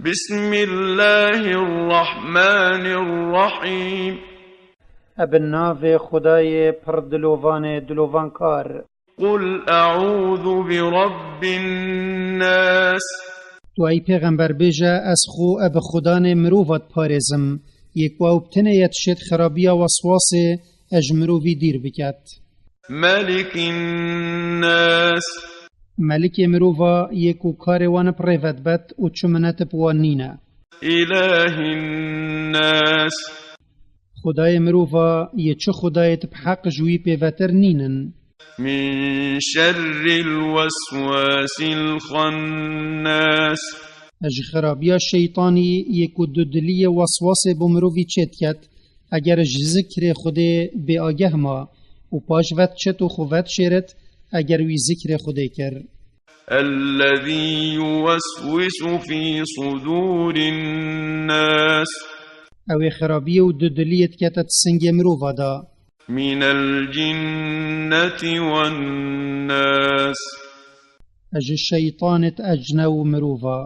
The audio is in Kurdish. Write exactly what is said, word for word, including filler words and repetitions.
بسم الله الرحمن الرحيم. Ebe navê Xwedayê pir dilovanê dilovankar. قل أعوذ برب الناس. Tu ey pêxember bêje, ez xwe ebe Xudanê mirova diparêzim. Yê ku ew bi tenê ye dişêt xerabiya weswasê e ji mirovî dîr biket. ملك الناس. Melikê mirova yê ku karê wan bi rêve dibet û çi minet bi wan nîne. إله الناس. Xwedayê mirova yê çi xwedayêt bi heq ji wî pêvetir nînin. من شر الوسواس الخناس. Ji xerabiya şeytanî yê ku dudiliyê weswasê bo mirovî çêdiket, eger ji zikrê Xwedê bêageh ma û paş ve diçit û xwe vedişêrit, eger wî zikrê Xwedê kir. الذي يوسوس في صدور الناس. Ew ê xerabiyê û dudiliyê dikete di singê mirova de. من الجنة والناس. Ji şeytanê di ecne û mirova.